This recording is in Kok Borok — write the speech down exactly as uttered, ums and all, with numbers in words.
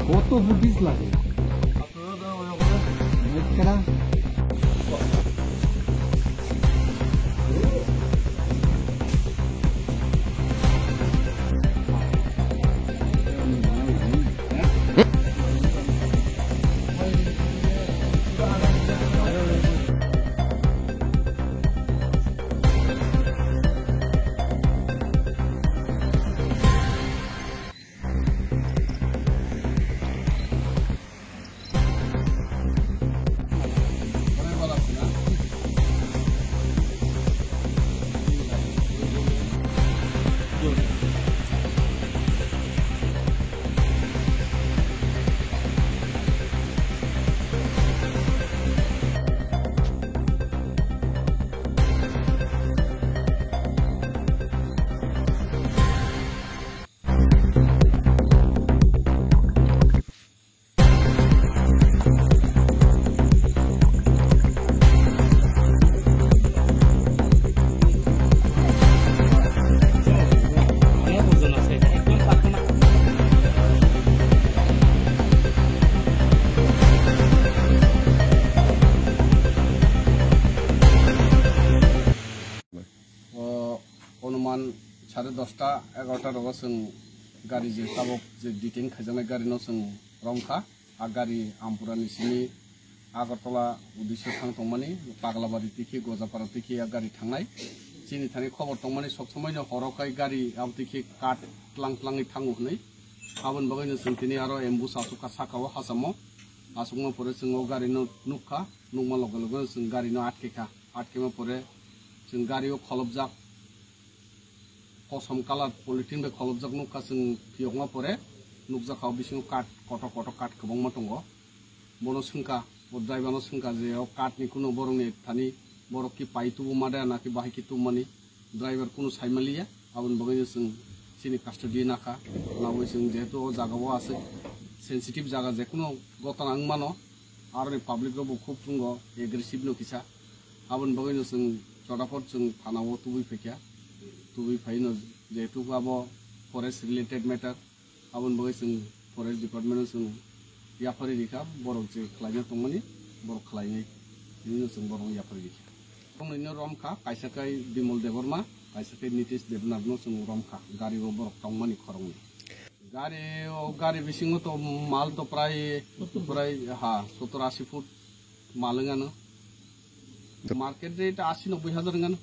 কত ফুটিজ লাগে? O onuman sare dosta, egarota rogo chwng gari je tabok je detain khaijaknai gari no chwng romkha. A gari Ampura ni simi Agartala uddesyo thang tongmani, Paglabari tikhi, Gojapara tikhi a gari thangnai. Chini thani khobor tongmani, sob somoi no horo khai gari abo tikhi kat tlang tlangwi thango hwnwi. Aboni bagwi no chwng tini aro ambush asukha saka o hachamo. Asukma pore chwng o gari no nukha, nukma loge loge no chwng gari no atkekha. Atkema pore chwng gari o kholopjak, kosom colour polythene bai kholopjak nukha chwng phiyokma pore, nukjakha o bisingo kat kotor kotor kat kwbangma tongo. Bono swngkha, o driver no swngkha je o kat ni kunu borok ni thani borok ki pai tubu ma da na ki bahai ki tubu mani, driver kunu sai manliya. Aboni bagwi no chwng chini custody nakha. Nabwi chwng jehetu o jaga o aswk sensitive jaga, je kunu gotona wng mano, aroni public rok bo khub tongo aggressive no kisa. Aboni bagwi no chwng chotapot chwng thana o tubui phaikha. Tubui phai no jehetu abo forest related matter, aboni bagwi chwng forest department no chwng yapharwi rikha, borok je khlaina tongmani borok khlainai, bini no chwng borok no yapharwi rikha. Tongnaino romkha, kaisa khe Bimal Debbarma, kaisa khe Nitish Debnath no chwng romkha, gari o borok tongmani khoroknwi. Gari o, gari bisingo to mal to prai, prai ha, sottor ashi foot mal wngano. Market rate ashi nobboi hajar wngano.